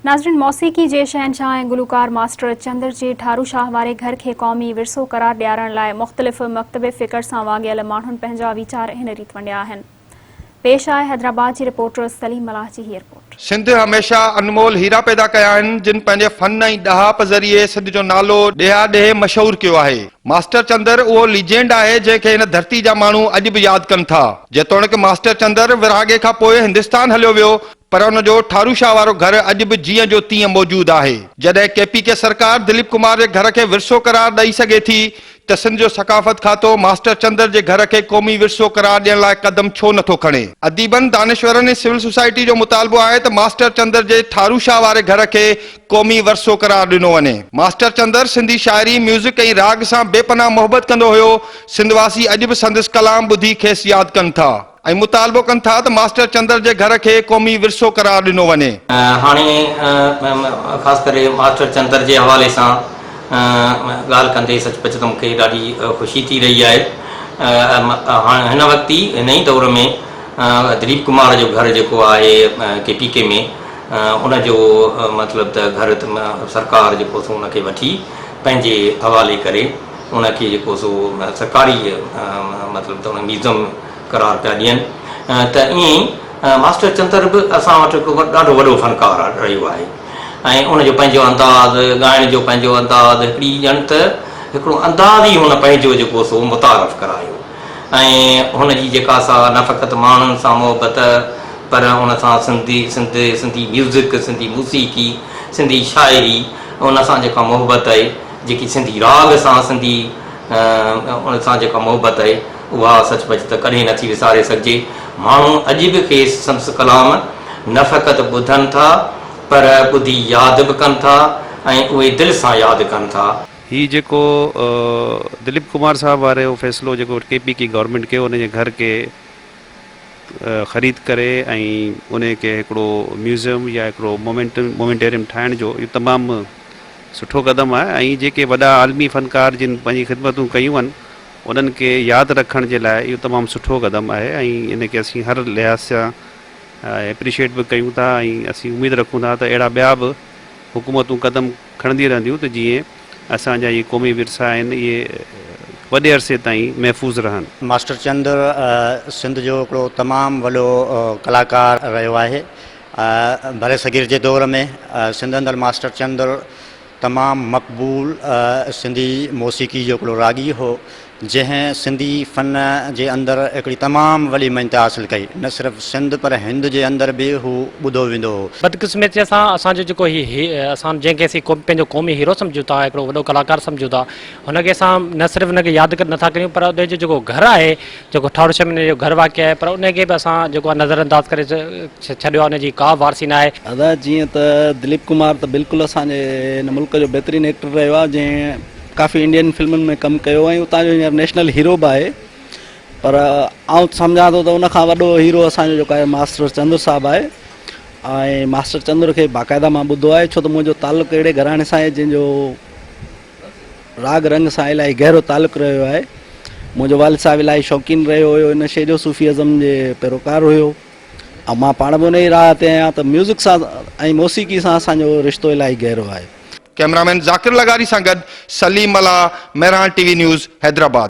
ناظرين موسيقي جي شهنشاهه ۽ گلوڪار ماسٽر چندر جي ٺارو شاهه واري گهر کي قومي ورثو قرار ڏيارڻ لاء مختلف مڪتب فڪر سان واڳيل ماڻهن پنهنجا ويچار هن ريت ونڊيا آهن. پيش آهي حيدرآباد جي رپورٽر سليم ملاح جي هي رپورٽ. سنڌ هميشه انمول هيرا پيدا ڪيا آهن، جن پنهنجي فن ۽ ڏاهپ ذريعي سنڌ جو نالو ڏيها ڏيهه مشهور ڪيو آهي. ماسٽر چندر اهو ليجينڊ آهي، جنهن کي هن ڌرتي جا ماڻهو اڄ به ياد ڪن ٿا. جيتوڻيڪ ماسٽر چندر ورهاڳي کان پوء هندستان هليو ويو، پر ان جو ٺارو شاهه وارو گهر اڄ به جيئن جو تيئن موجود آهي. جڏهن ڪي پي ڪي سرڪار دليپ ڪمار جي گهر کي ورثو قرار ڏئي سگهي ٿي ته سنڌ جو ثقافت کاتو ماسٽر چندر جي گهر کي قومي ورثو قرار ڏيڻ لاء قدم ڇو نٿو کڻي؟ اديبن، دانشورن ۽ سول سوسائٽي جو مطالبو آهي ته ماسٽر چندر جي ٺارو شاهه واري گهر کي قومي ورثو قرار ڏنو وڃي. ماسٽر چندر سنڌي شاعري، ميوزڪ ۽ راڳ سان بي پناهه محبت ڪندو هيو. سنڌ واسي اڄ به سندس ڪلام ٻڌي کيس ياد ڪن ٿا. ۽ مطالبو ڪن ٿا ته ماسٽر چندر جي گهر کي قومي ورثو قرار ڏنو وڃي. هاڻي خاص ڪري ماسٽر چندر جي حوالي سان ڳالهه ڪندي سچ پچ ته مون کي ڏاڍي خوشي ٿي رهي آهي. هاڻ هن وقت ئي هن ئي دور ۾ دليپ ڪمار جو گهر جيڪو آهي ڪي پي ڪي ۾ ان جو مطلب ته گهر سرڪار جيڪو سو ان کي وٺي پنهنجي حوالي ڪري ان کي جيڪو سو سرڪاري مطلب ته ان ميوزم قرار پيا ڏين ته ائين ئي ماسٽر چندر به اسان وٽ هڪ ڏاڍو وڏو فنڪار رهيو آهي ۽ ان جو پنهنجو انداز ڳائڻ جو پنهنجو انداز هڪڙي ڄڻ ته هڪڙو انداز ئي هن پنهنجو جيڪو سو متعارف ڪرايو ۽ هن جي جيڪا سا نه فقط ماڻهن سان محبت پر ان سان سنڌي سنڌ سنڌي ميوزڪ سنڌي موسيقي سنڌي شاعري ان سان جيڪا محبت آهي جيڪي سنڌي راڳ سان سنڌي ان سان جيڪا محبت آهي اها سچ پچ ته ڪڏهن نٿي وساري سگهجي. ماڻهو اڄ به کيس سندس ڪلام نه فقط ٻڌن ٿا پر ٻڌي ياد به ڪن ٿا ۽ اهي دل سان ياد ڪن ٿا. هي جيڪو دليپ ڪمار صاحب وارو فيصلو جيڪو ڪي پي ڪي گورنمينٽ ڪيو ان جي گهر کي خريد ڪري ۽ ان کي هڪڙو ميوزيم يا هڪڙو مومينٽيريم ٺاهڻ جو اهو تمام سٺو قدم آهي ۽ جيڪي وڏا عالمي فنڪار جن پنهنجي خدمتون ڪيون آهن انهن کي ياد رکڻ جي لاء اهو تمام سٺو قدم آهي ۽ ان کي اسين هر لحاظ سان ايپريشيٽ به ڪيون ٿا ۽ اسين اميد رکون ٿا ته اهڙا ٻيا به حڪومتون قدم کڻندي رهنديون ته جيئن اسان جا اهي قومي ورثا آهن اهي وڏي عرصي تائين محفوظ رهن. ماسٽر چندر سنڌ جو هڪڙو تمام وڏو ڪلاڪار رهيو آهي. برصغير جي دور ۾ سنڌ اندر ماسٽر چندر تمام مقبول سنڌي موسيقي جو هڪڙو راڳي هو، جنهن سنڌي فن جي اندر هڪڙي تمام وڏي مڃتا حاصل ڪئي. نه صرف سنڌ پر هند جي اندر به هو ٻڌو ويندو هو. بدقسمتيء سان اسان جو جيڪو هي اسان جنهن کي اسين پنهنجو قومي هيرو سمجهون ٿا، هڪڙو وڏو ڪلاڪار سمجهون ٿا، هن کي اسان نه صرف هن کي ياد نه ٿا ڪريون پر ان جو جيڪو گهر آهي جيڪو ٺاروشاه ۾ هن جو گهر واقع آهي پر ان کي به اسان جيڪو آهي نظر انداز ڪري ڇڏيو آهي ان جي ڪا به وارثي نه آهي. ادا جيئن ته دليپ ڪمار ته بلڪل اسان جي هن ملڪ جو بهترين ايڪٽر رهيو آهي جنهن ڪافي انڊين فلمن ۾ ڪم ڪيو ۽ اتان جو هينئر نيشنل هيرو به آهي پر آئون سمجهان ٿو ته ان کان وڏو هيرو اسان جو جيڪو آهي ماسٽر چندر صاحب آهي ۽ ماسٽر چندر کي باقاعده مان ٻڌو آهي ڇو ته منهنجو تعلق اهڙي گهراڻي سان آهي جنهن جو راڳ رنگ سان الاهي گهرو تعلق رهيو آهي. منهنجو والد صاحب الاهي شوقين رهيو هيو ان شيء جو صوفي ازم جي پيروڪار هيو ۽ مان پاڻ به ان ئي راهه تي آهيان ته ميوزڪ سان ۽ موسيقي سان اسان جو رشتو الاهي گهرو آهي. ڪئميرامين ذاڪر لغاري سان گڏ Saleem Mallah, Mehran T V news, Hyderabad.